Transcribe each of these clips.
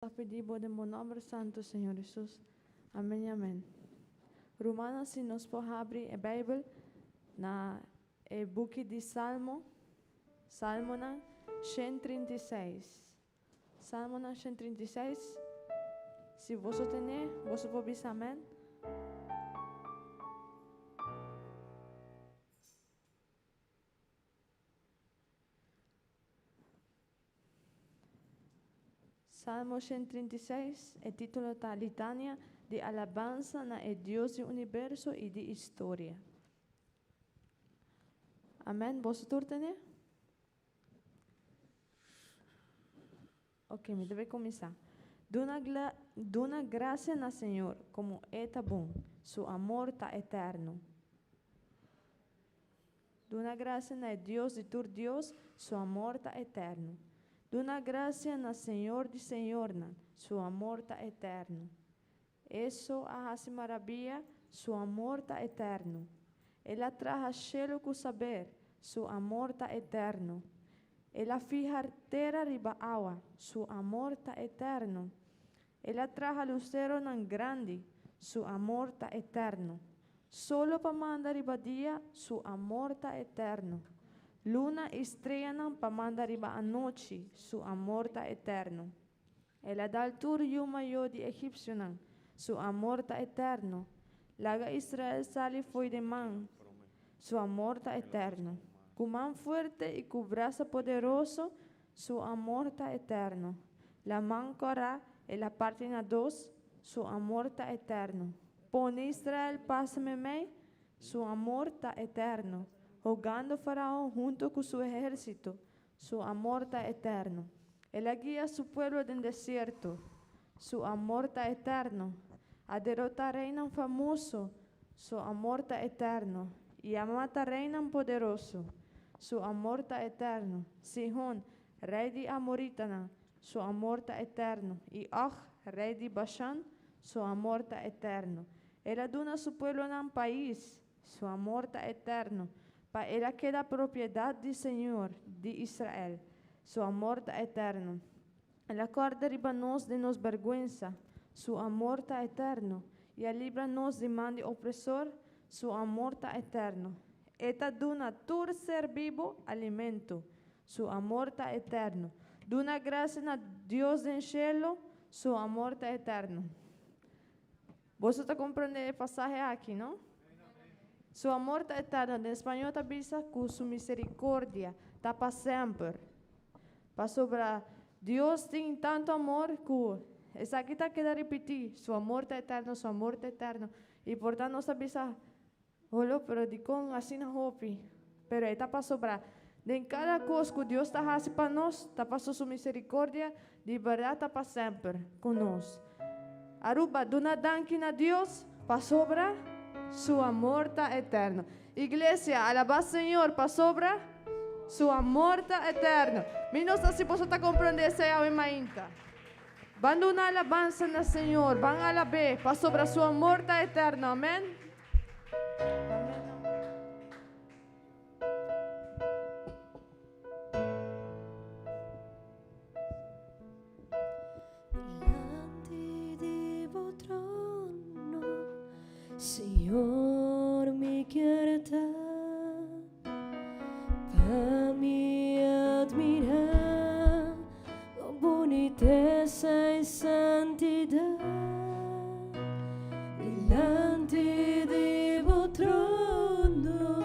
Ta pidi bo den bo nomber santo, Señor Hesus. Amen y amen. Rumannan, si nos por habri e Bijbel na e buki di Salmo, Salmonan 136. Salmonan 136. Si boso tene, boso por bisa amen. Salmo 136, e título ta Litania di alabansa na e Dios di universo i di historia. Amen. Boso tur tene? Ok, mi debe kuminsá. Duna, duna grasia na Señor, komo E ta bon. Su amor ta eterno. Duna grasia na e Dios di tur dios, su amor ta eterno. Duna grasia na Señor di señornan, su amor ta eterno. E so a hasi marabia, su amor ta eterno. El a traha shelu ku saber, su amor ta eterno. El a fiha tera riba awa, su amor ta eterno. El a traha luseronan grandi, su amor ta eterno. Solo pa manda riba dia, su amor ta eterno. Luna i streanan pa manda riba anochi, su amor ta eterno. El a dal tur yu mayó di egipsionan, su amor ta eterno. Laga Israel sali fo'i den man, su amor ta eterno. Ku man fuerte i ku brasa poderoso, Su amor ta eterno. Laman kòrá, el a parti na dos, Su amor ta eterno. Pone Israel pasa meimei, Su amor ta eterno. Hogando Faraon hunto ku su ehérsito, Su amor ta eterno. El a guia su pueblo den desierto, Su amor ta eterno. A derotá reinan famoso, Su amor ta eterno. I a mata reinan poderoso, Su amor ta eterno. Sihon, rei di amoritanan, Su amor ta eterno. I Og, rei di Bashan, Su amor ta eterno. El a duna su pueblonan pais, Su amor ta eterno. Pa el a keda propiedat di Señor di Israel, Su amor ta eterno. El a kòrda riba nos den nos bèrgwensa, Su amor ta eterno. I a libra nos di man di opresor, Su amor ta eterno. E ta duna tur ser bibu alimento, Su amor ta eterno. Duna grasia na Dios den shelu, Su amor ta eterno. Boso ta komprondé e pasahe aki, no? Su amor ta eterno. Den spañó ta bisa ku su miserikordia ta pa semper. Pasobra Dios tin tantu amor ku esaki ta keda ripití, Su amor ta eterno, su amor ta eterno. I por ta nos ta bisa, Holo, pero dikon asina hopi? Pero e ta pasobra den kada kos ku Dios ta hasi pa nos, ta paso su miserikordia di bèrdat ta pa semper ku nos. Aruba, duna danki na Dios pasobra su amor ta eterno. Iglesia, alabá Señor pasobra su amor ta eterno. Mi no sa si boso ta komprondé esei awe mainta. Ban duna alabansa na Señor, ban alab'é pasobra su amor ta eterno. Amèn. Dilanti di bo trono, Señor, mi kier ta, pa mi admirá bo bunitesa i santidad. Dilanti di bo trono,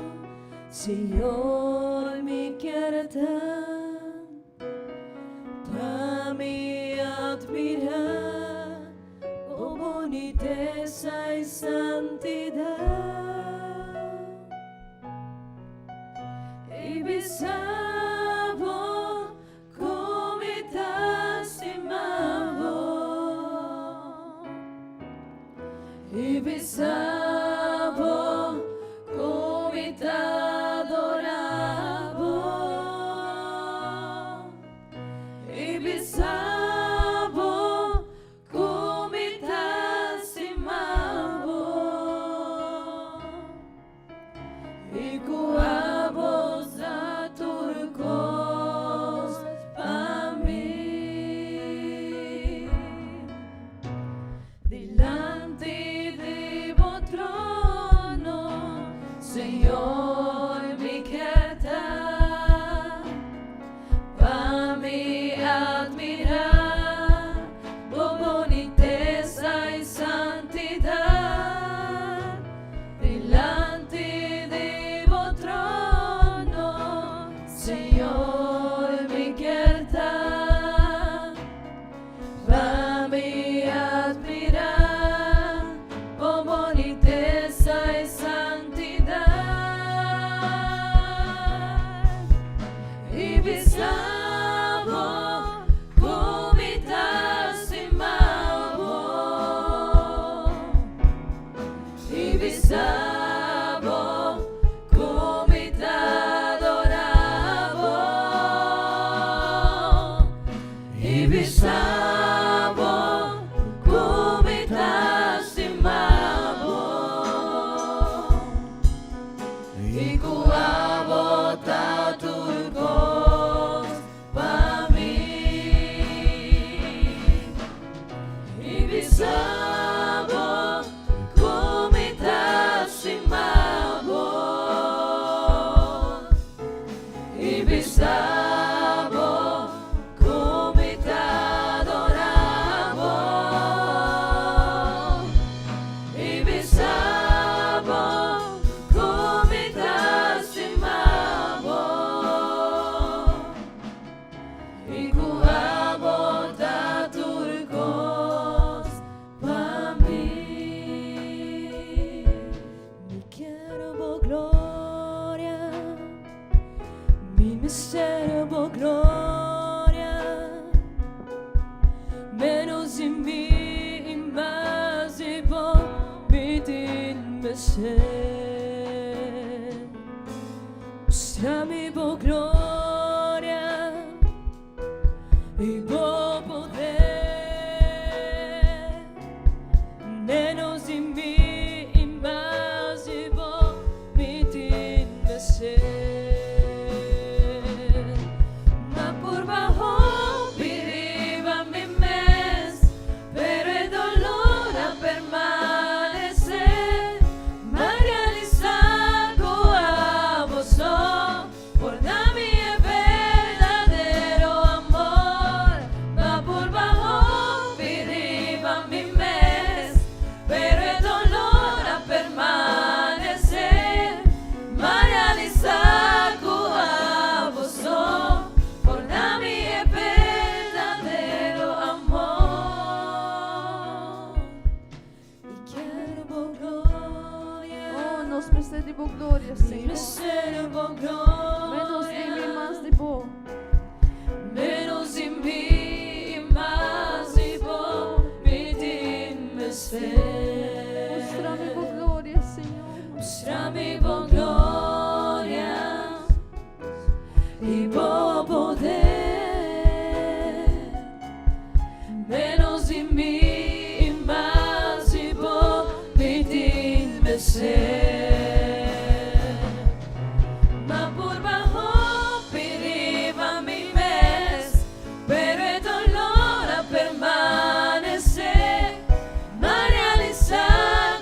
Señor, mi kier ta. Pa mi admirá bo bunitesa i santidat, i bisa bo ku mi ta stima bo, i bisa bo ku mi ta adorá bo, i bisa bo ku mi ta stima bo, i ku abo sa tur kos pa mi. Mi admirá bo bunitesa i santidat i bisa bo ku mi ta stima bo i bisa bo ku mi ta adorá bo i bisa bo ku mi ta stima bo i ku abo ta tur kos pa mi i bisa bo ku mi ta stima bo i bisa bo ku mi ta adorá bo i bisa bo ku mi ta stima bo i ku abo ta tur kos pa mi. Mi kier bo gloria, mi mester bo gloria, ménos di mi i mas di bo mi tin mester. Mustra mi bo gloria i bo poder, ménos di mi i mas di bo mi tin mester. M'a purba hopi riba mi mes, pero e doló a permanesé. M'a realisá ku abo so por duna mi e berdadero amor. M'a purba hopi riba mi mes, pero e doló a permanesé. M'a realisá ku abo so por duna mi e berdadero amor. Mi kier bo gloria. Oh, nos mester di bo gloria, Mi Señor. mester bo gloria. Ménos di mi, mas di bo. Ménos di mi, mas di bo, mi tin mester. Mustra mi bo gloria, Señor. Mustra mi bo gloria i bo poder. Ménos di mi, mas di bo, mi tin mester. M'a purba hopi riba mi mes, pero e doló a permanesé. M'a realisá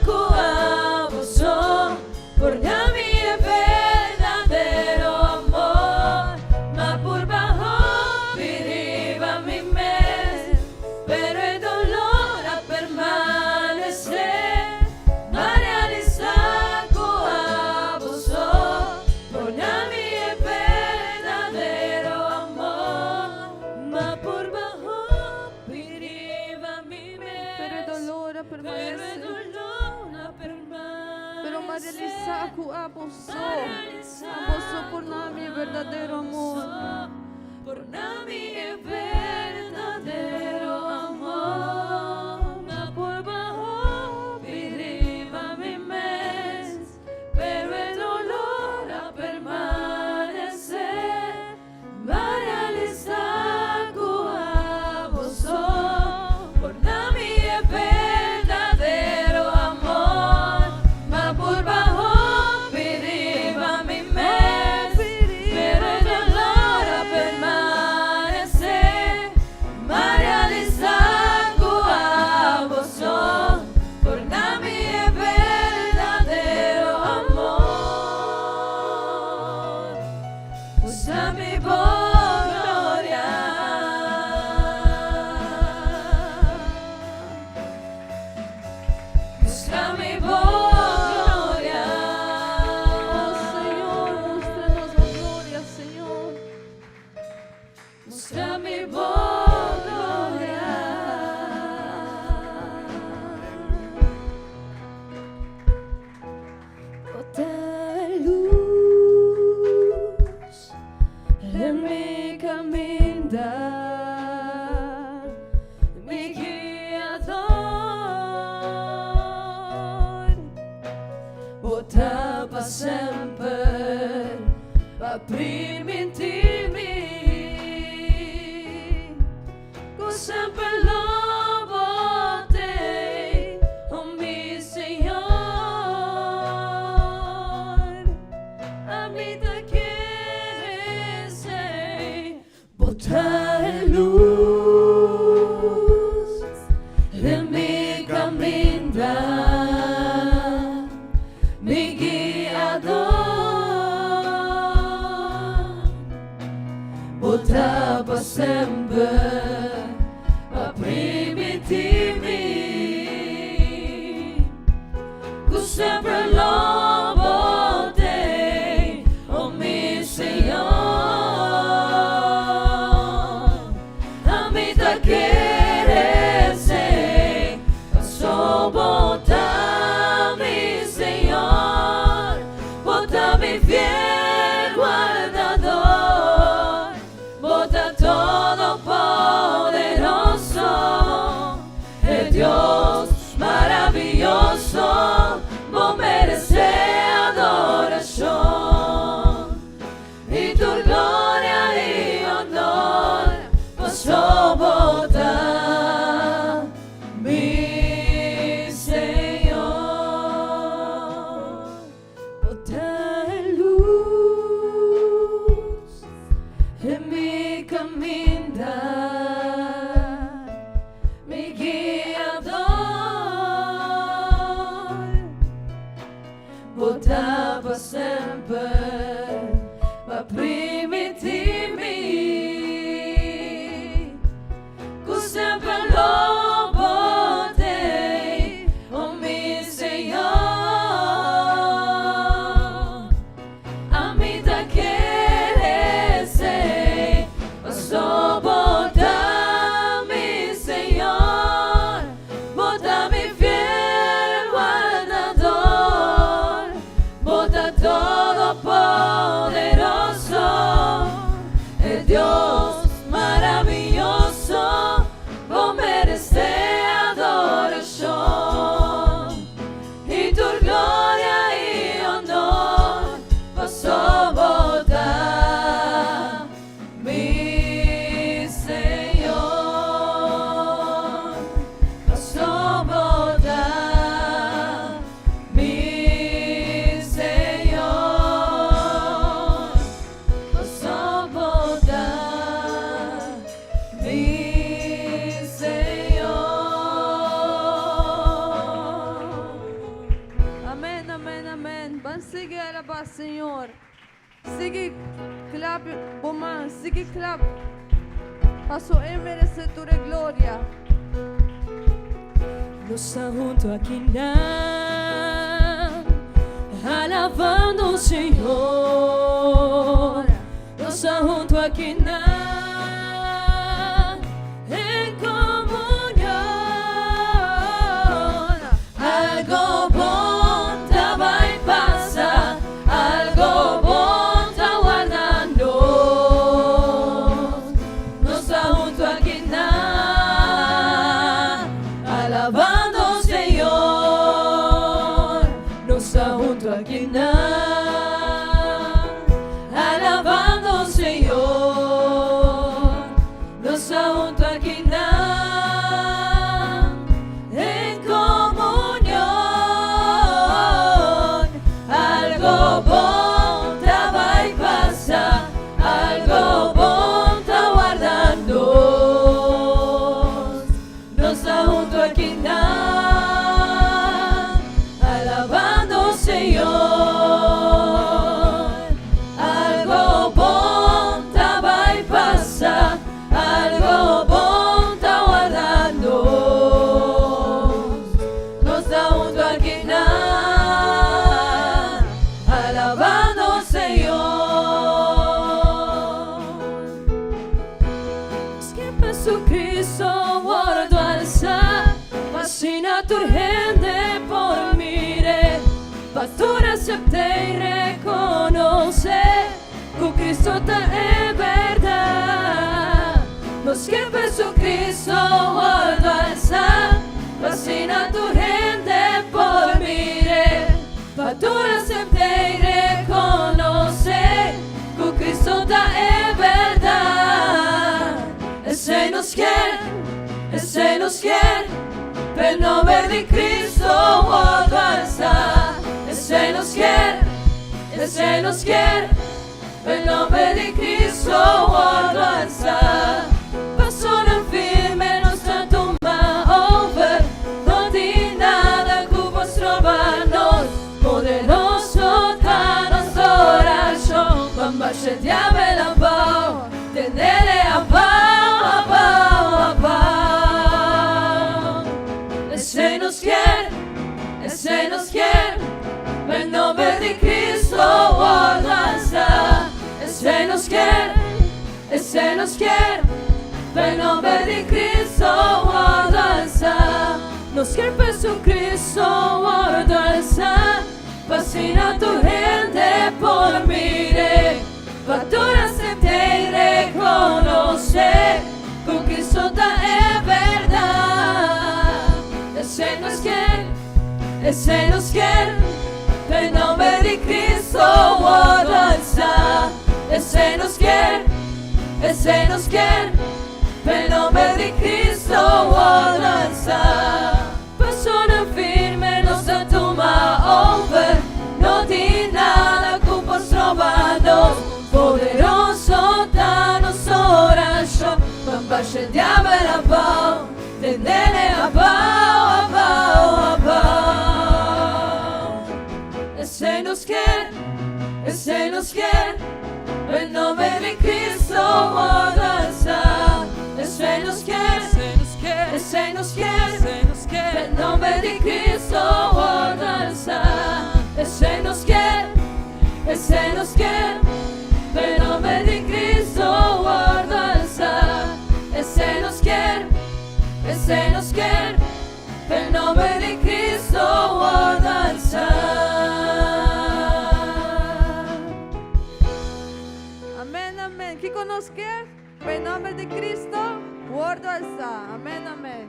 ku abo so por duna mi e berdadero amor. M'a purba hopi riba mi mes, pero e doló a permanesé. M'a realisá ku abo so por duna mi e berdadero amor. M'a purba hopi riba mi mes, Pero e doló a pero e permanesé. doló a permanesé. Pero m'a realisá ku abo so. Abo so por duna mi berdadero amor. Por duna mi e berdadero amor. M'a purba hopi riba mi mes, pero e doló a permanesé. M'a realisá ku abo so por duna mi e berdadero amor. M'a purba hopi riba mi mes, pero e doló a permanesé. B'a primintí mi ku semper lo bo t'ei, oh mi Señor. Ami ta kere esei. Bo ta e lus den mi kaminda, mi guiador. Bo ta pa semper, b'a primintí mi ku semper lo bo t'ei, oh mi Señor. Ami ta kere esei, paso bo ta mi Señor, bo ta mi fiel guardador, bo ta todopoderoso, e Dios maravioso, bo meresé adorashon. I tur gloria i honor, paso bo ta mi Señor. Bo ta e lus den mi kaminda, mi guiador. Bo ta pa semper, b'a primintí mi ku semper lo bo t'ei, oh mi Señor. Ami ta kere esei, paso bo ta mi Señor, bo ta mi fiel guardador, bo ta todopoderoso, e Dios maravioso, bo meresé adorashon. I tur gloria i honor, paso bo ta mi Señor. Paso bo ta mi Señor. Paso bo ta mi Señor. Amèn, amèn, amèn. Ban sigui alabá Señor. Sigui klap bo man, sigui klap. Paso E meresé tur gloria. Nos ta huntu akinan, alabando Señor. Nos ta huntu akinan, en komunion. Algu bon ta bai pasa, algu bon ta wardando. Nos ta huntu akinan, alabando Señor. Nos ta huntu akinan, alabando Señor. Nos ta huntu akinan, en komunion. Algu bon ta bai pasa, algu bon ta wardando. Nos ta huntu akinan, alabando Señor. Algu bon ta bai pasa, algu bon ta wardando. Nos ta huntu akinan, alabando Señor. Ku Jesucristo wòrdu alsá, asina tur hende por mir'é, pa tur aseptá i rekonosé ku Cristo ta e bèrdat. Nos ke Jesucristo wòrdu alsá, asina tur hende por mir'é, pa tur aseptá i rekonosé ku nos kier, p'e nomber di Cristo wordo alsa. Esey nos kier, esey nos kier, p'e nomber di Cristo wordo alsa. Pasonan firme nos ta tuma over, no tin nada cu por stroba nos. Poderoso ta nos oracion, ban basha diabel abao, tenele abao, abao, abao. Esey nos kier, esey nos kier, p'e nomber di Cristo wordo alsa. Esey nos kier, esey nos kier, p'e nomber di Cristo wordo alsa. Nos kier pa Jesucristo wordo alsa, pa asina tur hende por mir'e, pa tur acept'e y reconoce cu Cristo ta e berdad. Esey nos kier, esey nos kier, p'e nomber di Cristo wordo alsa. Esey nos kier, esey nos kier, p'e nomber di Cristo wordo alsa. Pasonan firme nos ta tuma over, no tin nada cu por stroba nos. Poderoso ta nos oracion, ban basha diabel abao, tenele abao, abao, abao. Esey nos kier, esey nos kier, p'e nomber di Cristo wordo alsa. Esey nos kier, esey nos kier, p'e nomber di Cristo wordo alsa. Esey nos kier, esey nos kier, p'e nomber di Cristo wordo alsa. Esey nos kier, esey nos kier, p'e nomber di Cristo wordo alsa. Amen, amen. Kico nos kier? P'e nomber di Cristo, wordo alsa. Amen, amen.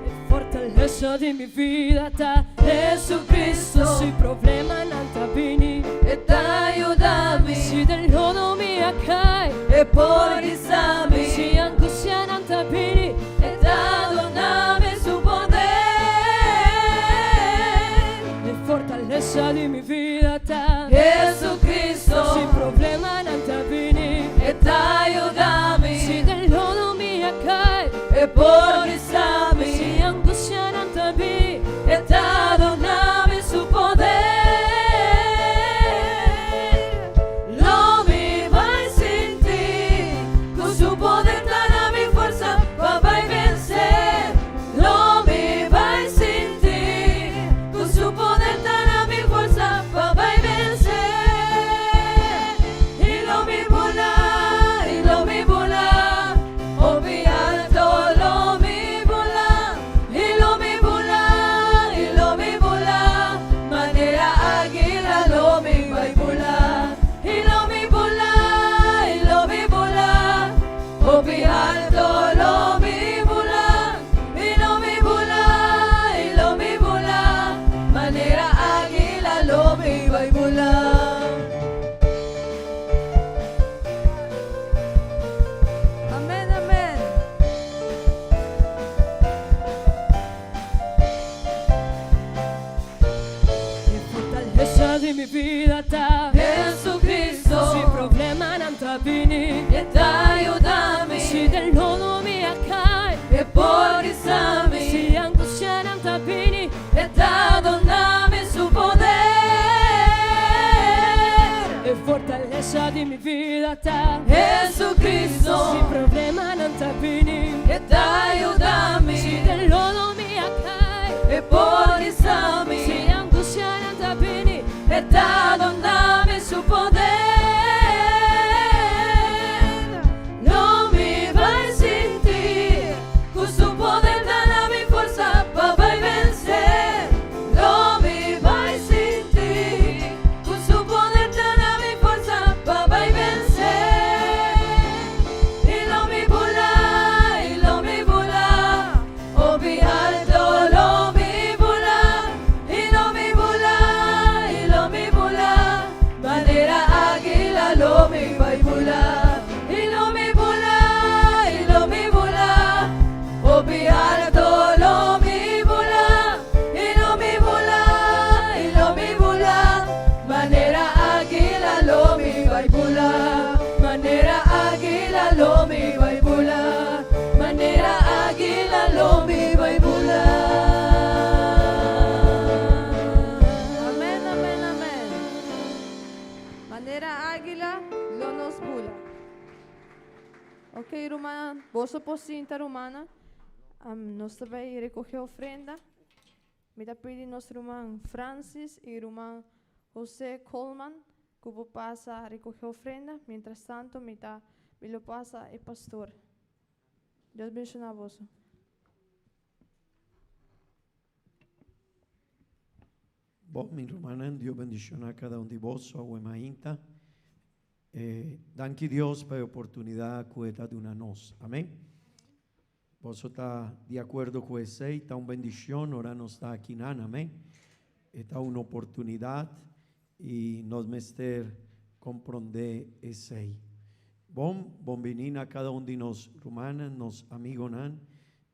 E fortalesa di mi bida ta Jesucristo. Si problemanan ta bini, E ta yuda mi. Si den lodo mi a cay, E por hisa mi. Si angustianan ta bini, E ta duna mi su poder. E fortalesa di mi bida ta Jesucristo. Si problemanan ta bini, E ta yuda mi. Si den lodo mi a cay, E por hisa mi. Si angustianan ta bini, E ta duna mi su poder. Lo mi bay sinti cu su poder ta na mi forsa pa bay vence. Lo mi bay sinti cu su poder ta na mi forsa pa bay vence. Y lo mi bula, y lo mi bula, hopi alto lo mi bula. Y lo mi bula, y lo mi bula, manera aguila lo mi bay bula. Y lo mi bula, y lo mi bula, hopi alto lo mi bula. Y lo mi bula, y lo mi bula, manera aguila lo mi bay bula. Amen, amen. E fortalesa di mi bida ta Jesucristo. Si problemanan ta bini, E ta yuda mi. Si den lodo mi a cay, E por hisa mi. Si angustianan ta bini, E ta duna mi su poder. E fortalesa di mi bida ta Jesucristo. Si problemanan ta bini, E ta yuda mi. Si den lodo mi a cay, E por hisa mi. Si angustianan ta bini, E ta duna mi su poder. Lo mi bay sinti cu su poder ta na mi forsa pa bay vence. Lo mi bay sinti cu su poder ta na mi forsa pa bay vence. Y lo mi bula, y lo mi bula, hopi alto lo mi bula. Y lo mi bula, y lo mi bula, manera aguila. bula, i lo mi bula, i lo mi bula, hopi alto lo mi bula, i lo mi bula, i lo mi bula, manera águila lo mi bai bula, manera águila lo mi bai bula, manera águila lo mi bai bula. Amèn, amèn, amèn. Manera águila lo nos bula. Ok, ruman, boso por sinta, ruman. Nos ta bai rekohé ofrenda. Mi ta pidi nos ruman Francis i ruman José Coleman ku por pasa rekohé ofrenda. Mientras tanto, mi ta mi lo pasa e pastor. Dios bendishoná boso. Bon, mi rumannan, Dios bendishoná kada un di boso awe mainta. Danki Dios pa e oportunidat ku e ta duna nos. Amèn. Boso ta di akuerdo ku esei? Ta un bendishon ora nos ta akinan. Amèn. E ta un oportunidat i nos mester komprondé esei. Bon, bon bini na kada un di nos rumannan, nos amigonan.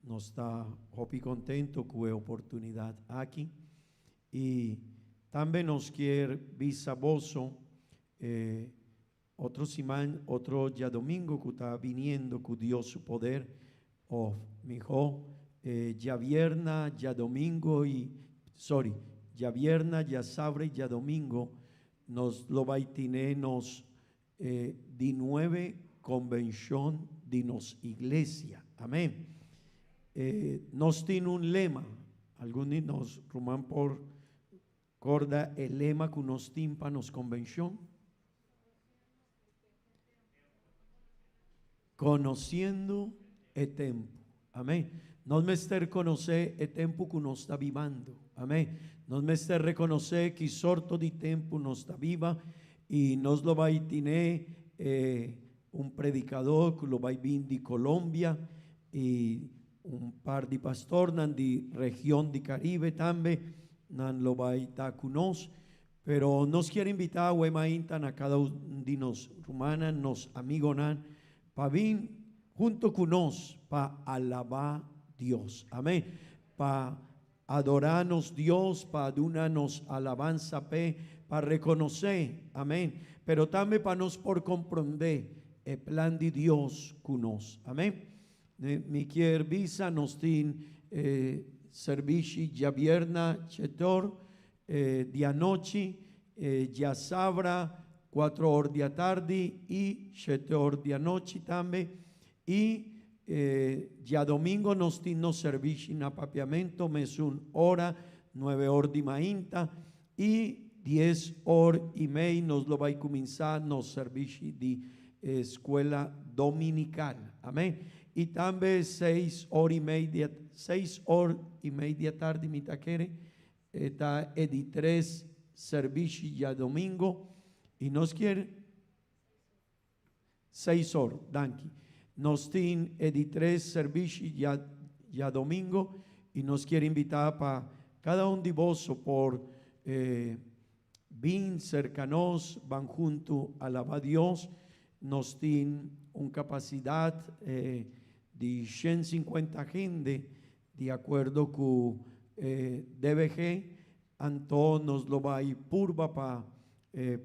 Nos ta hopi kontentu ku e oportunidat aki. I tambe nos kier bisa boso e otro siman, otro djadomingo ku ta biniendo ku Dios su poder, òf mihó e djabierna, djadomingo i, sorry, djabierna, djasabra i djadomingo nos lo bai tine nos E di nuebe konvenshon di nos iglesia. Amén. E nos tin un lema. Algun di nos ruman por korda e lema ku nos tin pa nos konvenshon? Konosiendo e tempu. Amén. Nos mester konosé e tempu ku nos ta bibando. Amén. Nos mester rekonosé ki sorto di tempu nos ta biba i nos lo bai tine e un predikadó ku lo bai bin di Colombia i un par di pastornan di region di Caribe tambe nan lo bai ta ku nos. Pero nos kier invitá awe mainta na kada un di nos rumannan, nos amigonan, pa bin hunto ku nos pa alabá Dios. Amén. Pa adorá nos Dios, pa duna nos alabansa p'e, pa rekonosé. Amén. Pero tambe pa nos por komprondé e plan di Dios ku nos. Amén. Mi kier bisa nos tin e servishi djabièrna chetor Di anochi, djasabra cuatro or di atardi y shete or di anochi tambe. Y djadomingo nos tin nos servishi na Papiamento mesun ora, nuebe or di mainta y dies or y mei nos lo bay cuminsa nos servishi di Escuela Dominical. Amen. Y tambe seis or y mei di seis or y mei di atardi mi ta kere E ta e di tres servishi djadomingo y nos kier seis or, danki. Nos tin e di tres servishi djadomingo y nos kier invita pa cada un di boso por bin cerca nos, ban hunto alaba Dios. Nos tin un capacidad di 150 hende Di akuerdo ku e DBG, anto nos lo bai purba pa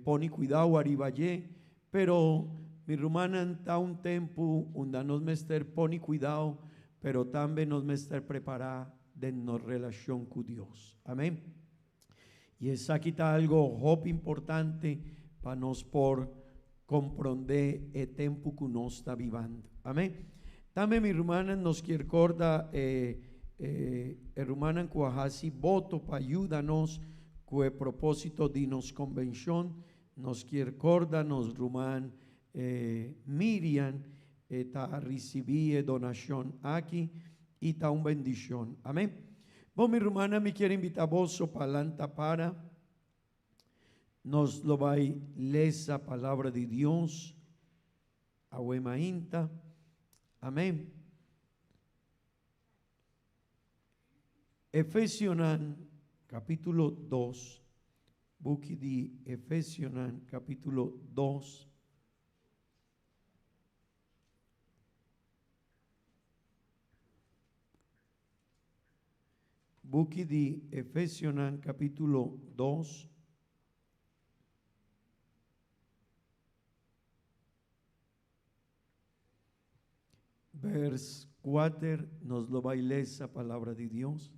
pone kuidau ariba dje, pero mi rumannan ta un tempu unda nos mester pone kuidau, pero tambe nos mester prepará den nos relashon ku Dios. Amén. I esaki ta algo hopi importante pa nos por komprondé e tempu ku nos ta bibando. Amén. Tambe mi rumannan nos kier korda e e rumannan ku a hasi boto pa yuda nos ku e propósito di nos konvenshon. Nos kier korda nos ruman Miriam e ta risibí e donashon aki i ta un bendishon. Amén. Bon, mi rumannan, mi kier invitá boso pa lanta para. Nos lo bai lesa Palabra di Dios awe mainta. Amén. Efesionan capítulo 2, buki di Efesionan capítulo 2. Buki di Efesionan kapítulo 2. Vers 4, nos lo bai lesa palabra di Dios.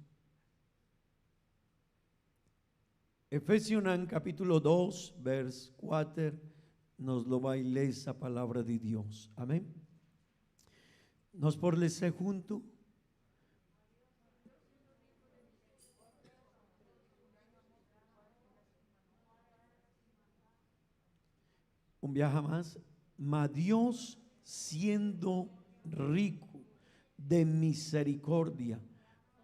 Efesionan capítulo 2, vers 4, nos lo bai lesa palabra di Dios. Amén. Nos por lesa junto. Un biaha mas, Ma Dios, siendo riku den misericordia,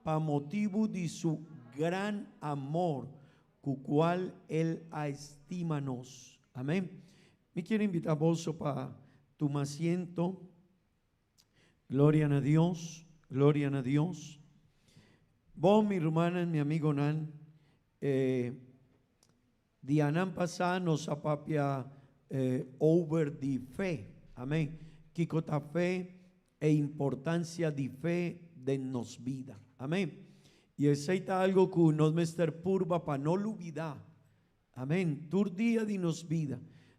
pa motibu di su gran amor ku kual El a estima nos. Amén. Mi kier invita boso pa tuma asiento. Gloria na Dios, gloria na Dios. Bo, mi rumannan, mi amigonan, eh, Dianan pasá nos a papia over di fe. Amén. Kiko ta fe? E importancia di fe den nos bida. Amén. Y esey ta algo cu nos mester purba pa no lubida. Amén. Tur dia di nos bida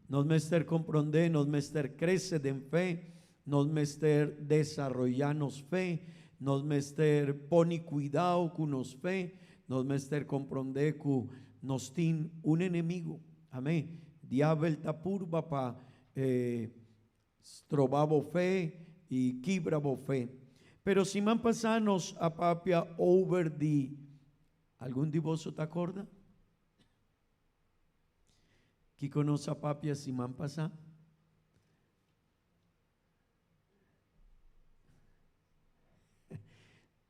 nos mester comprende, nos mester crece den fe, nos mester desaroya nos fe, nos mester poni cuidao cu nos fe, Nos mester komprondé ku nos tin un enemigu. Amén. Diabel ta purba pa stroba bo fe i kibra bo fe. Pero siman pasá nos a papia over di, algun di boso ta korda? Kiko nos a papia siman pasá?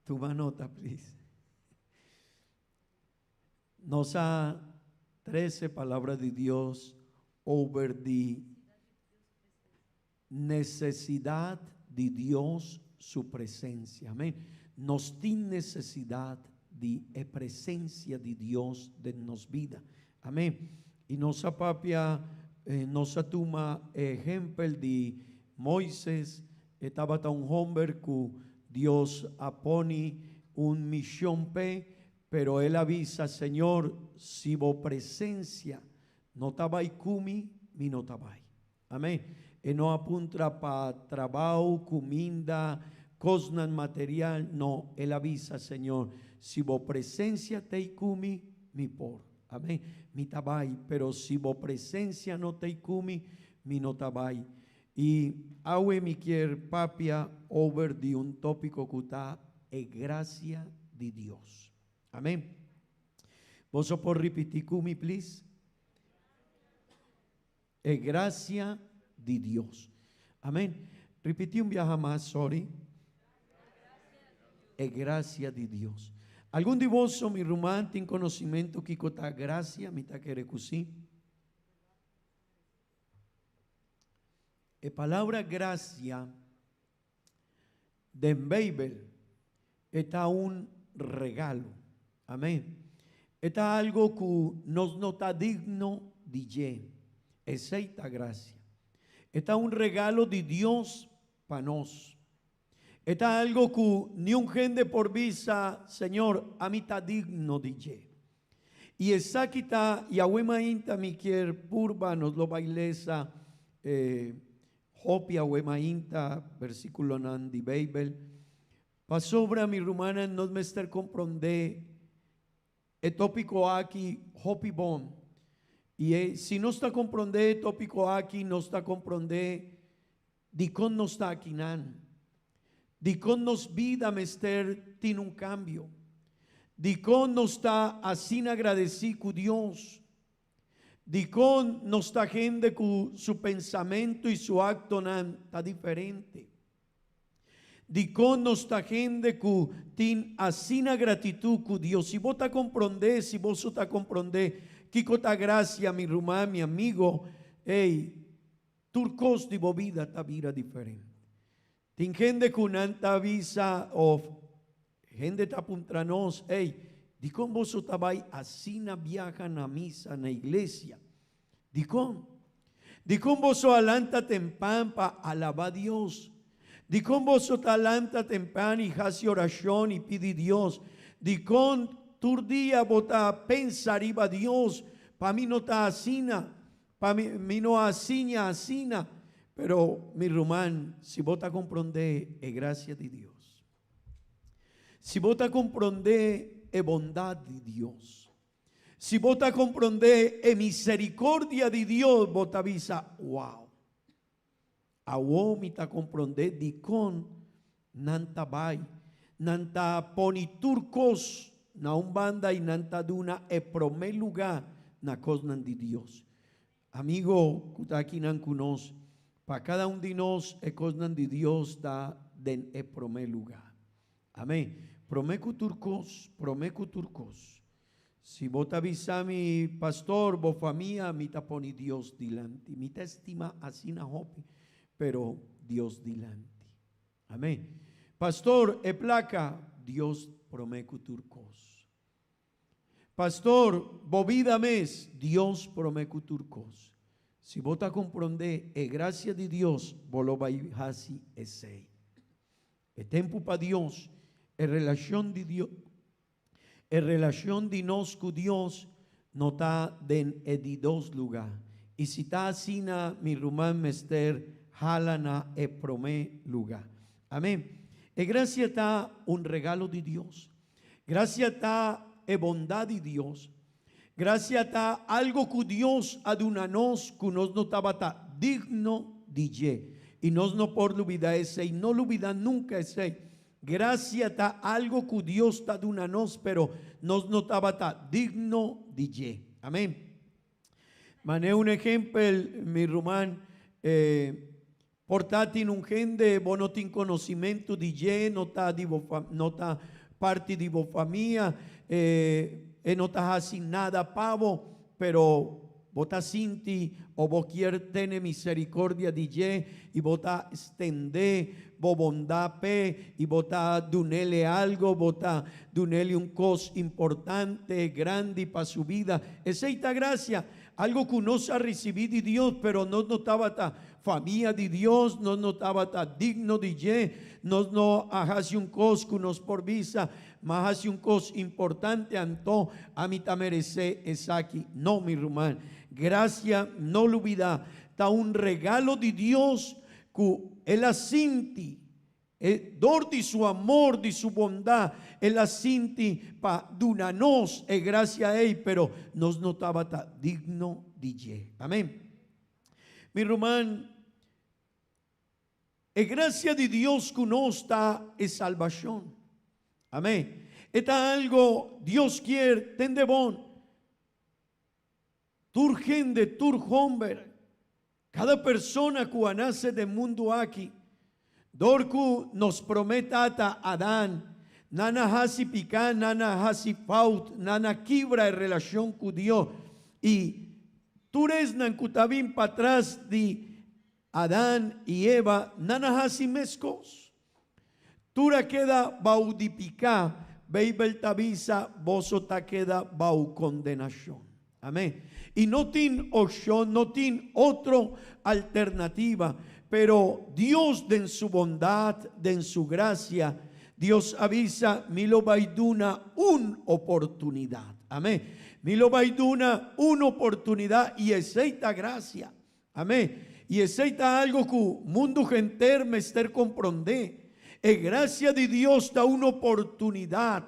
Tuma nota, please. Nos a trece palabra di Dios over di necesidad di Dios su presencia. Amén. Nos tin necesidad di e presencia di Dios den nos bida. Amén. Y nos a papia, nos a tuma e ehempel di Moises, e tabata un homber cu Dios a poni un mision p'e, pero el a bisa, Señor, si bo presencia no ta bay cu mi, mi no ta bay. Amén. E no a puntra pa trabao, cuminda, cosnan material, no, el a bisa, Señor, si bo presencia t'ey cu mi, mi por. Amén. Mi ta bay, pero si bo presencia no t'ey cu mi, mi no ta bay. Y awe mi kier papia over di un topico cu ta e gracia di Dios. Amén. Boso por ripiti cu mi, please? E gracia di Dios. Amen. Ripiti un biaha mas, sorry. E gracia di Dios. Algun di boso, mi ruman, tin conocimento kico ta gracia? Mi ta kere cu si. E palabra gracia Den Beibel e ta un regalo. Amén. E ta algo ku nos no ta digno di dje. Esei ta grasia. E ta un regalo di Dios pa nos. E ta algo ku niun hende por bisa, Señor, ami ta digno di dje. I esaki ta Yahweh mainta mi kier purba nos lo bai lesa e Hopi awe mainta versiculonan di Bijbel. Pasobra, mi rumannan, nos mester comprende e topico aki hopi bon. Y e, si nos ta comprende e topico aki, nos ta comprende dicon nos ta akinan. Dicon nos bida mester tin un cambio. Dicon nos ta asina agradeci cu Dios. Dikon nos ta hende ku su pensamentu i su aktonan ta diferente? Dikon nos ta hende ku tin asina gratitut ku Dios? Si bo ta komprondé, si boso ta komprondé kiko ta grasia, mi ruman, mi amigo, ey, tur kos di bo bida ta bira diferente. Tin hende ku nan ta bisa of hende ta puntra nos, Ey, dikon boso ta bai asina biaha na misa na iglesia? Dikon? Dikon boso a lanta tempan pa alaba Dios? Dikon boso ta lanta tempan i hasi orashon i pidi Dios? Dikon tur dia bo ta pensa riba Dios? Pa mi no ta asina, pa mi, mi no a siña asina. Pero mi ruman, si bo ta komprondé e grasia di Dios, si bo ta komprondé e bondat di Dios, si bo ta komprondé e miserikordia di Dios, bo ta bisa, Wow! Awor mi ta komprondé dikon nan ta bai. Nan ta pone tur kos na un banda i nan ta duna e promé lugá na kosnan di Dios. Amigo ku ta akinan ku nos, pa kada un di nos e kosnan di Dios ta den e promé lugá. Amén. Promé ku tur kos, promé ku tur kos. Si bo ta bisa mi, Pastor, bo famia, mi ta pone Dios dilanti. Mi ta estima asina hopi, pero Dios dilanti. Amén. Pastor, e placa, Dios promé ku tur kos. Pastor, bo bida mes, Dios promé ku tur kos. Si bo ta komprondé e grasia di Dios, bo lo bai hasi esei. E tempu pa Dios, e relashon di Dios, e relashon di nos ku Dios no ta den e di dos lugá. I si ta asina, mi ruman mester hala na e promé lugá. Amén. E grasia ta un regalo di Dios. Grasia ta e bondat di Dios. Grasia ta algo ku Dios a duna nos ku nos no tabata digno di dje. I nos no por lubida esei, no lubida nunka esei. Grasia ta algo ku Dios ta duna nos pero nos no tabata digno di dje. Amen. Manera un ehempel, mi ruman, Por ta tin un hende bo no tin conocimento di dje, no ta di bo no ta parti di bo famia, e no ta haci nada pa bo, pero bo ta sinti o bo kier tene misericordia di dje y bo ta stende bo bondad p'e y bo ta dunele algo, bo ta dunele un cos importante, grandi pa su bida. Esey ta gracia. Algo ku nos a risibí di Dios, pero nos no tabata famia di Dios, nos no tabata digno di dje, nos no a hasi un kos ku nos por bisa, M'a hasi un kos importante, anto ami ta meresé esaki. No, mi ruman. Grasia, no lubidá, ta un regalo di Dios ku el a sinti E dor di su amor, di su bondat, el a sinti pa duna nos e grasia ei, pero nos no tabata digno di dje. Amen. Mi ruman, e grasia di Dios ku nos ta e salbashon. Amen. E ta algo Dios kier tende bon. Tur hende, tur homber, kada persona ku a nase den mundu aki, dor ku nos promé tata Adan, nan a hasi piká, nan a hasi fout, nan a kibra e relashon ku Dios, i tur esnan ku ta bin patras di Adan i Eva, nan a hasi meskos. Tur a keda bou di piká. Beibel ta bisa, Boso ta keda bou kondenashon. Amén. I no tin opshon, no tin otro alternativa. Pero Dios den su bondat, den su grasia, Dios a bisa, Mi lo bai duna un oportunidat. Amén. Mi lo bai duna un oportunidat i esei ta grasia. Amén. I esei ta algo ku mundu henter mester komprondé. E grasia di Dios ta un oportunidat.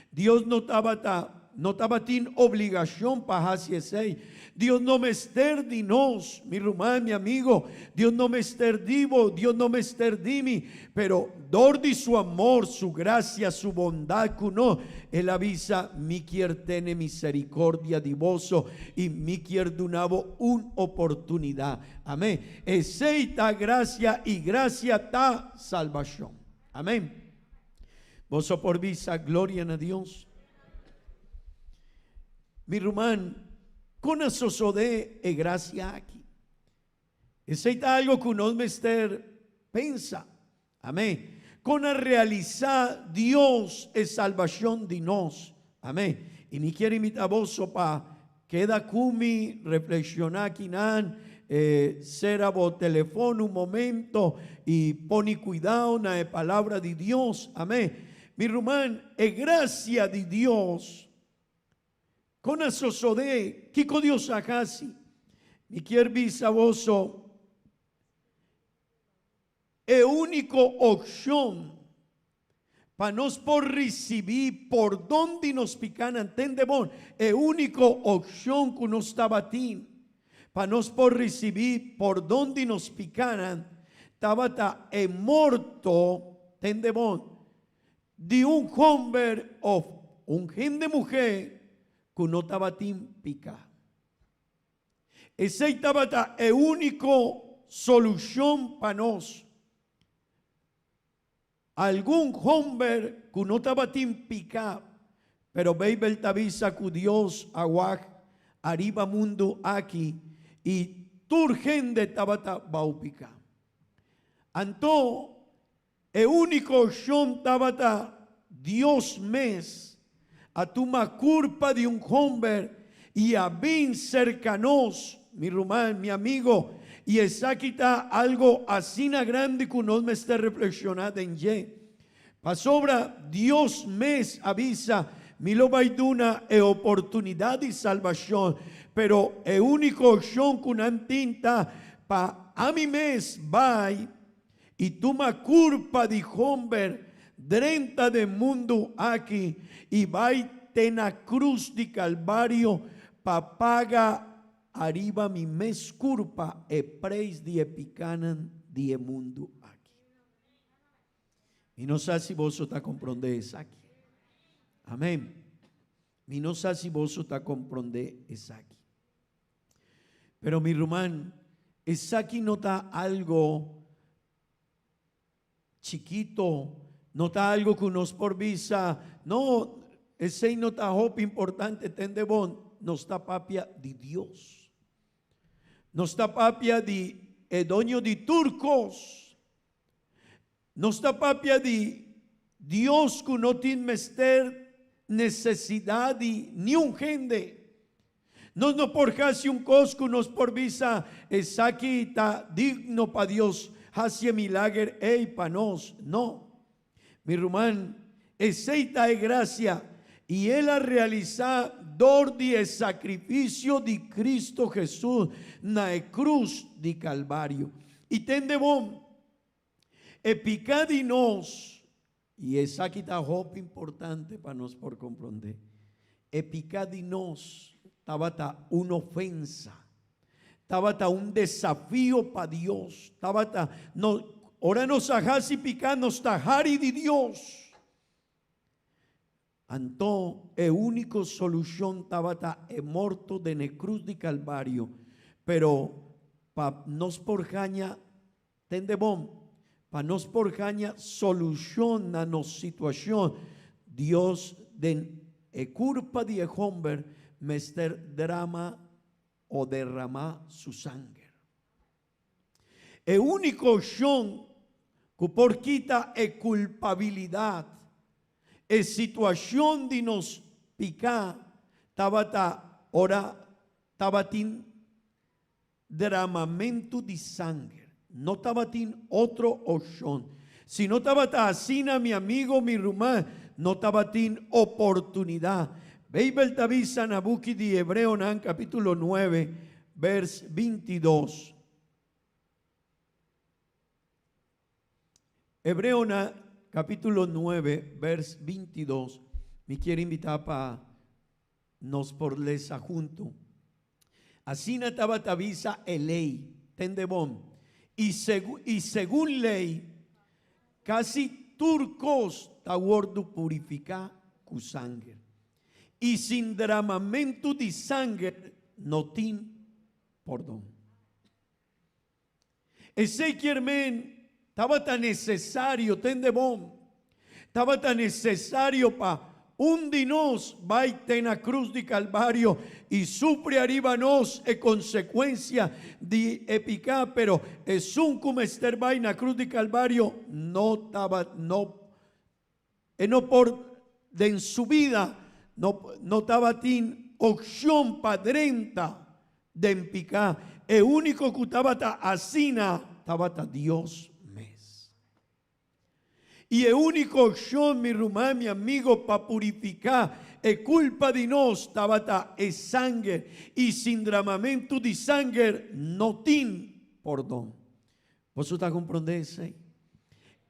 Dios no tabata no tabatin obligashon pa hasi esei. Dios no mester di nos, mi ruman, mi amigo. Dios no mester di bo, Dios no mester di mi. Pero dor di su amor, su grasia, su bondat ku nos, el a bisa, Mi kier tene misericordia di boso i mi kier duna bo un oportunidat. Amen. Esei ta grasia i grasia ta salbashon. Amen. Boso por bisa, Gloria na Dios. Mi ruman, kon a sosodé e grasia aki? Esei ta algo ku nos mester pensa. Amén. Kon a realisá Dios e salbashon di nos. Amén. I mi kier invitá boso pa keda ku mi, reflekshoná kinan, sera bo telefon un momento i pone kuidao na e palabra di Dios. Amén. Mi ruman, e gracia di Dios, con a sosode? Kico Dios a haci? Mi kier bisa boso, e unico opcion pa nos por ricibi pordon di nos picanan, tende bon, e unico opcion cu nos tabatin pa nos por ricibi pordon di nos picanan, tabata e morto, tende bon, di un homber of un hende muhe cu no tabatin pica. Esey tabata e unico solucion pa nos. Algun homber cu no tabatin pica, pero Bijbel ta bisa cu Dios a wak ariba mundu aki y tur hende tabata bao pica. Anto e unico opcion tabata Dios mes a tuma curpa di un homber y a bin cerca nos, mi ruman, mi amigo, y esaki ta algo asina grandi cu nos mester reflexiona den dje. Pasobra Dios mes a bisa, Mi lo bay duna e oportunidad di salbacion, pero e unico opcion cu nan tin ta pa ami mes bay y tuma curpa di homber drenta den mundu aki y bay te na cruz di Calvario pa paga ariba mi mes curpa e prijs di e picanan di e mundu aki. Mi no sa si boso ta compronde esaki. Amen. Mi no sa si boso ta compronde esaki. Pero mi ruman, esaki no ta algo chikito, no ta algo ku nos por bisa, no, esei no ta hopi importante, tende bon, nos ta papia di Dios. Nos ta papia di e doño di tur kos. Nos ta papia di Dios ku no tin mester nesesidat di niun hende. Nos no por hasi un kos ku nos por bisa esaki ta digno pa Dios hasi e milager ei pa nos. No. Mi ruman, esei ta e grasia i el a realisá dor di e sakrifisio di Kristu Hesus na e krus di Kalvario. I tende bon, E piká di nos, i esaki ta hopi importante pa nos por komprondé, e piká di nos tabata un ofensa, tabata un desafio pa Dios, tabata, no, ora nos a hasi piká nos ta hari di Dios. Anto e úniko solushon tabata e morto den e krus di Kalvario, pero pa nos por haña, tende bon, pa nos por haña solushon na nos situashon, Dios den e kurpa di e hòmber mester drama o derramá su sanger. E úniko opshon ku por kita e kulpabilidat, e situashon di nos piká tabata ora tabatin dramamentu di sanger. No tabatin otro opshon. Si no tabata asina, mi amigo, mi ruman, no tabatin oportunidat. Beibel ta bisa na buki di Hebreonan kapítulo nuebe, Vers 22. Hebreonan capítulo 9, vers 22. Mi kier invita pa nos por lesa hunto. Asina tabata bisa e ley, tende bon, y, segu, y segun ley, casi tur cos ta wordu purifica cu sanger. I sin dramamentu di sanger no tin pordon. Esei kier men tabata nesesario, tende bon, tabata nesesario pa un di nos bai te na krus di Kalvario i sufri ariba nos e konsekuensia di e piká, pero esun ku mester bai na krus di Kalvario no tabata, no E no por den su bida no no tabatin opcion pa drenta den pica. E unico cu tabata asina tabata Dios mes. I e úniko opshon, mi ruman, mi amigo, pa purifiká e kulpa di nos tabata e sanger, i sin dramamentu di sanger no tin pordon. Boso ta komprondé esei?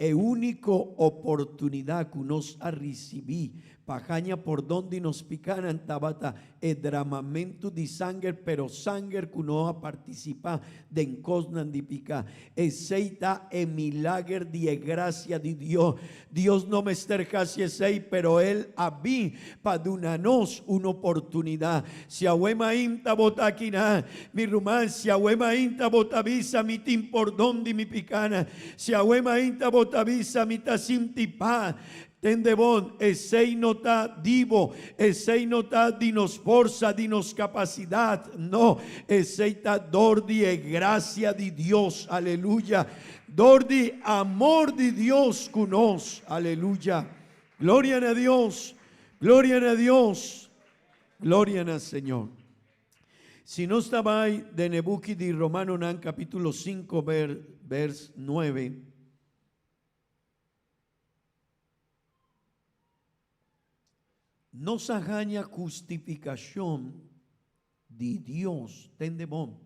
E úniko oportunidat ku nos a risibí pa haña pordon di nos pikánan tabata e dramamentu di sanger, pero sanger ku no a partisipá den kosnan di piká. Esei ta e milager di e grasia di Dios. Dios no mester hasi esei, pero El a bin pa duna nos un oportunidat. Si awe mainta bo ta akinan, mi ruman, si awe mainta bo ta bisa mi tin pordon di mi pikánan, si awe mainta bo ta bisa mi ta sinti pas, tende bon, esei no ta di bo, esei no ta di nos forsa, di nos kapasidat, no, esei ta dor di e grasia di Dios, aleluya, dor di amor di Dios ku nos, aleluya. Gloria na Dios, gloria na Dios, gloria na Señor. Si nos ta bai den e buki di Romanonan capítulo 5 vers 9. Nos a haña hustificacion di Dios, tende bon.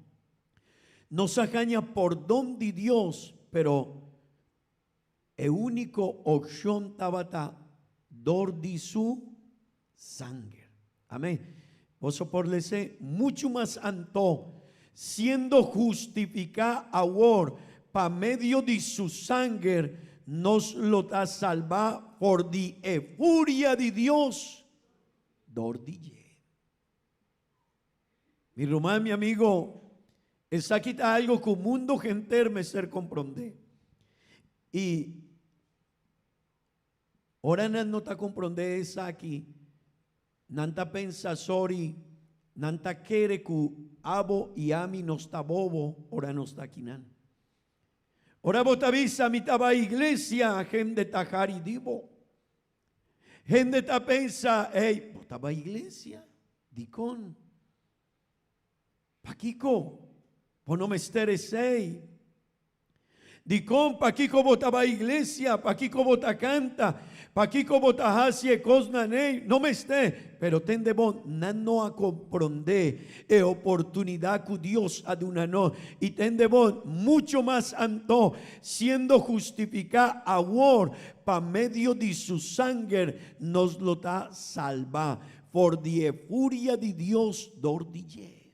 Nos a haña pordon di Dios, pero e úniko opshon tabata dor di su sanger. Amén. Boso por les'é muchu mas anto, siendo hustifiká awor pa medio di su sanger, nos lo ta salbá for di e furia di Dios dor di dje. Mi ruman, mi amigo, esaki ta algo ku mundo henter mester komprondé. I ora nan no ta komprondé esaki, nan ta pensa, Sorry, nan ta kere ku abo i ami nos ta bobo ora nos ta akinan. Ora bo ta bisa mi ta bai iglesia, hende ta hari di bo. Hende ta pensa, Ey, bo ta bai iglesia? Dikon? Pakiko? Bo no mester esei. Dikon? Pakiko bo ta bai iglesia? Pakiko bo ta kanta? Pakiko bo ta hasi e kosnan ei? No mester. Pero tende bon, nan no a komprondé e oportunidat ku Dios a duna nos. I tende bon, mucho mas anto, siendo hustifiká awor pa medio di su sanger, nos lo ta salbá for di e furia di Dios dor di dje.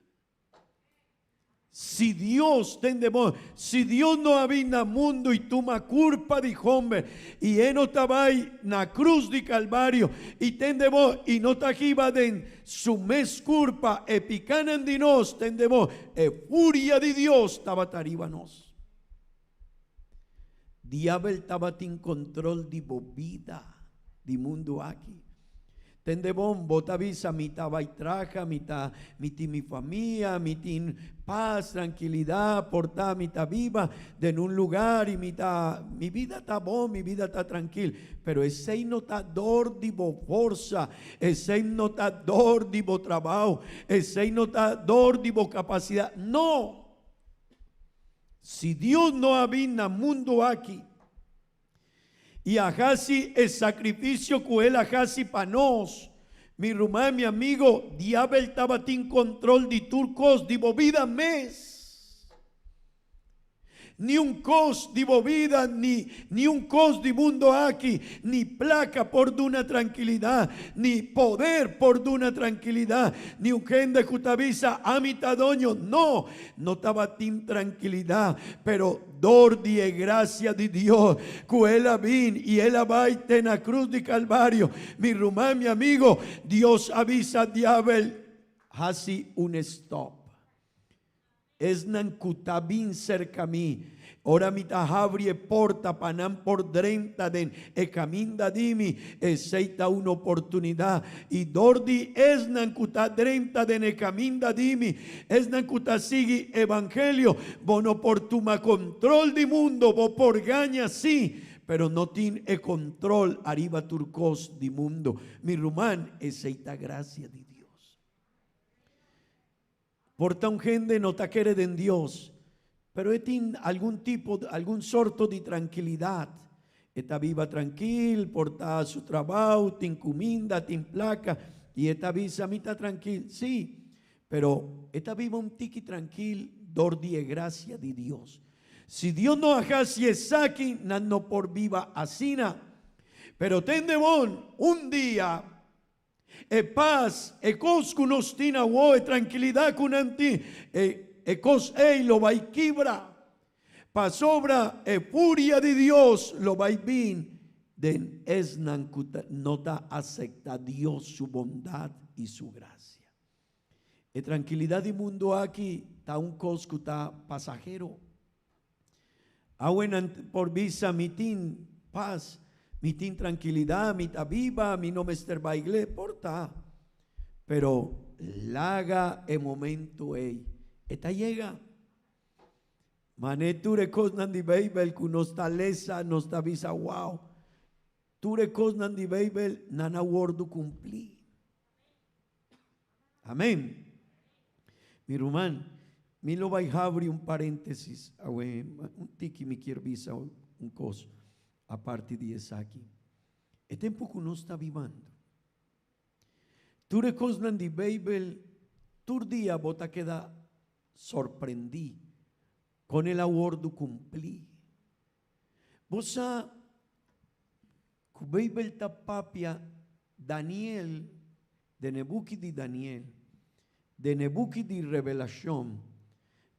Si Dios, tende bon, si Dios no a bin na mundu i tuma kurpa di homber i e no ta bai na krus di Kalvario i tende bon, i no ta hiba den su mes kurpa e pikanan di nos, tende bon, e furia di Dios tabata riba nos. Diabel tabatin control di bo bida, di mundu aki. Tende bon, bo ta bisa, mi ta bai traha, mi ta, mi tin mi famia, mi tin paz, trankilidad, por ta mi ta biba den un lugar y mi ta, mi bida ta bon, mi bida ta trankil. Pero esey no ta dor di bo forsa, esey no ta dor di bo trabao, esey no ta dor di bo capacidad. No! Si Dios no a bin na mundu aki i a hasi e sakrifisio ku el a hasi pa nos, mi ruman, mi amigo, diabel tabatin kontrol di tur kos di bo bida mes. Ni un kos di bo bida, ni ni un kos di mundo aki, ni plaka por duna trankilidat, ni poder por duna trankilidat, ni un hende ku ta bisa, Ami ta doño. No! No tabatin trankilidat, pero dor di e grasia di Dios ku El a bin i El a bai te na krus di Kalvario, mi ruman, mi amigo, Dios a bisa diabel, Hasi un stòp. Esnan ku ta bin serka mi, ora mi ta habri e porta pa nan por drenta den e kaminda di mi, esei ta un oportunidat. I dor di esnan ku ta drenta den e kaminda di mi, esnan ku ta sigui evangelio, bo no por tuma kontrol di mundo, bo por gaña sí, pero no tin e kontrol ariba tur kos di mundo. Mi ruman, esei ta grasia di Dios. Por ta un hende no ta kere den Dios, pero e tin algun tipo, algun sorto di trankilidat. E ta biba trankil, por ta su trabou, tin kuminda, tin plaka, i e ta bisa, Mi ta trankil. Sí, pero e ta biba un tiki trankil dor di e grasia di Dios. Si Dios no a hasi esaki, nan no por biba asina. Pero tende bon, un dia e pas, e kos ku nos tin awor, e trankilidat ku nan tin, e e kos ei lo bai kibra. Pasobra e furia di Dios lo bai bin den esnan ku ta no ta aseptá Dios su bondat i su grasia. E trankilidat di mundu aki ta un kos ku ta pasahero. Awe nan por bisa, Mi tin pas, mi tin trankilidat, mi ta biba, mi no mester bai igle. Por ta. Pero laga e momento ei. E ta yega. Mane tur e kosnan di Beibel ku nos ta lesa, nos ta bisa, Wow! Tur e kosnan di Beibel nan a wòrdu kumplí. Amén. Mi ruman, mi lo bai habri un paréntesis awe, un tiki mi kier bisa un kos aparte di esaki. E tempu ku nos ta bibando, tur e kosnan di Beibel, tur dia bo ta keda sorprendí kon el a wòrdu kumplí. Bo sa ku Beibel ta papia Daniel, den e buki di Daniel, den e buki di Revelashon,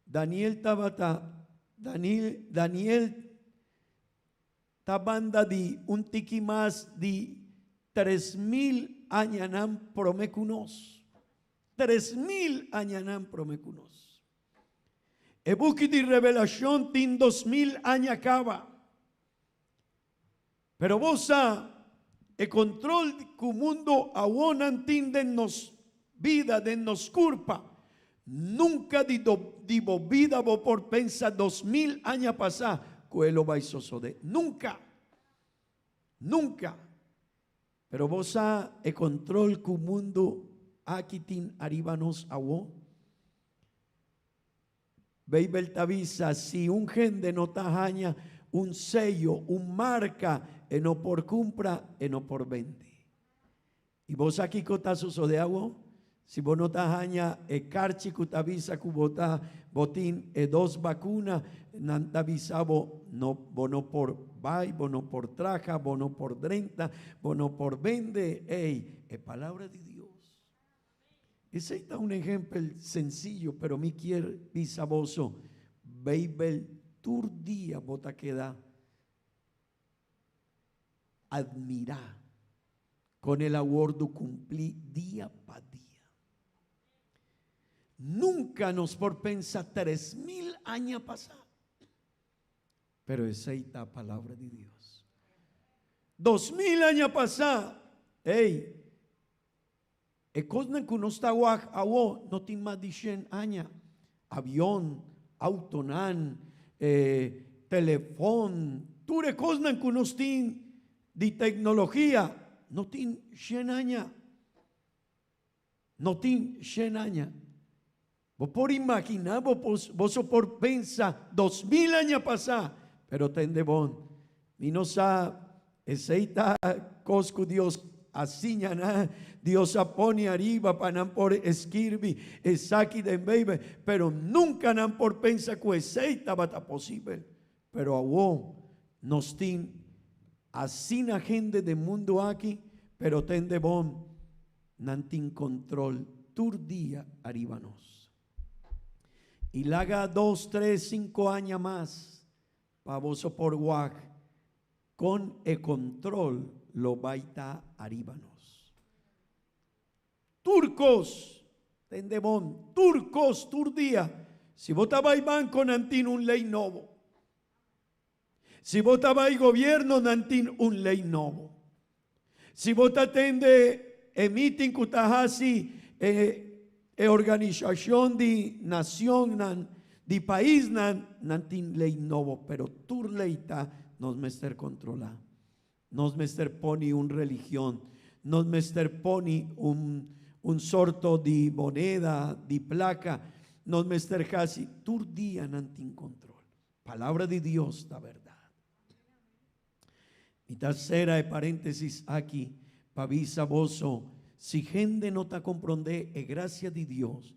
Daniel tabata, Daniel, Daniel ta banda di un tiki mas di 3000 añanan promé ku nos. 3000 añanan promé ku nos. E buki di Revelashon tin 2000 aña kaba. Pero bo sa e control cu mundo awo nan tin den nos bida, den nos curpa. Nunca di di bo bida bo por pensa 2000 aña pasa cu e lo bay sosode. Nunca! Nunca! Pero bo sa e control cu mundo aki tin ariba nos awo? Beibel ta bisa, Si un hende no ta haña un seyo, un marka, e no por kumpra, e no por bende. I bo sa kiko ta sosodé awor? Si bo no ta haña e karchi ku ta bisa ku bo ta bo tin e dos bakuna, nan ta bisa bo, no, bo no por bai, bo no por traha, bo no por drenta, bo no por bende. Ey, e palabra di Dios. Esei ta un ehempel sencillo, pero mi kier bisa boso, Beibel tur dia bo ta keda admirá kon el a wordu cumplí dia pa dia. Nunca nos por pensa 3000 aña pasá, pero esei ta palabra di Dios. 2000 aña pasá, ey, E kosnan ku nos ta wak awo no tin mas di shen aña. Avion, autonan, e telefon, tur e kosnan ku nos tin di teknologia no tin shen aña. No tin shen aña. Bo por imaginá, bo boso por pensa 2000 aña pasá, pero tende bon, mi no sa, esei ta kos ku Dios a siña nan, Dios a pone ariba pa nan por skirbi esaki den Beibel, pero nunka nan por pensa ku esei tabata posibel. Pero awor nos tin asina hende den mundu aki, pero tende bon, Nan tin control tur dia ariba nos. Y laga dos, tres, cinco aña mas pa boso por wak con e control lo bay ta ariba nos. Tur cos, tende bon, tur cos, tur dia. Si bo ta bay banco nan tin un ley nobo. Si bo ta bai gobierno nan tin un ley nobo. Si bo ta tende e meeting cu ta haci e e organisacion di nacionnan, di paisnan, nan tin ley nobo, pero tur ley ta nos mester controla. Nos mester poni un religion, nos mester poni un un sorto di moneda, di placa, nos mester haci, tur dia nan tin control. Palabra di Dios ta berdad. Mi ta sera e paréntesis aki pa bisa boso, si hende no ta komprondé e grasia di Dios,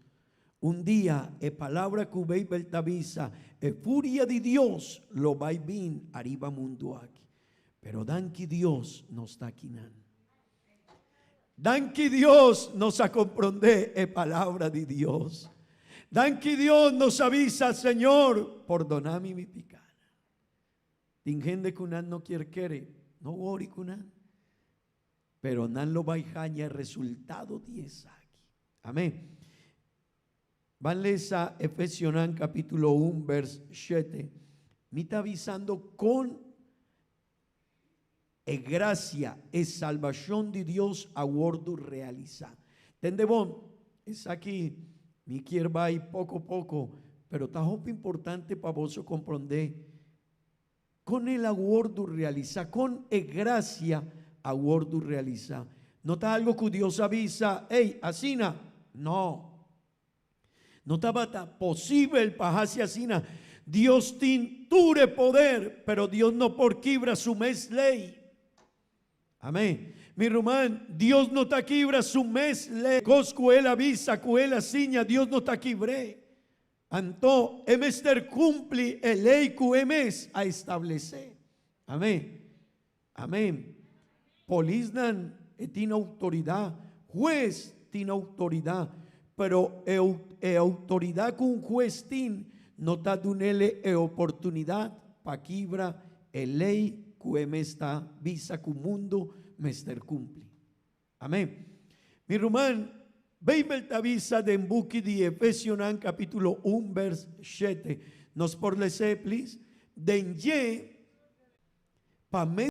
un dia e palabra ku Beibel ta bisa, e furia di Dios lo bai bin ariba mundu aki. Pero danki Dios nos ta akinan. Danki Dios nos a komprondé e palabra di Dios. Danki Dios nos a bisa, Señor, pordoná mi mi pikánan. Tin hende ku nan no kier kere, no wori ku nan. Pero nan lo bai haña e resultado di esaki. Amén. Ban lesa Efesionan kapítulo un bers shete. Mi ta bisando kon e grasia, e salbashon di Dios a wòrdu realisá. Tende bon, esaki mi kier bai poko poko, pero ta hopi importante pa boso komprondé kon el a wòrdu realisá, kon e grasia a wòrdu realisá. No ta algo ku Dios a bisa, Ey, asina. No. No tabata posibel pa hasi asina. Dios tin tur e poder, pero Dios no por kibra su mes ley. Amén. Mi ruman, Dios no ta kibra su mes ley. Kos ku El a bisa, ku El a siña, Dios no ta kibr'é. Anto, e mester kumpli e ley ku E mes a establesé. Amén. Amén. Polisnan e tin outoridat, hues tin outoridat, pero e e outoridat ku un hues tin no ta dunele e oportunidat pa kibra e lei ku e mes ta bisa ku mundu mester kumpli. Amén. Mi ruman, Beibel ta bisa den buki di Efesionan kapítulo un bers shete. Nos por les'é, please? Den dje, pa.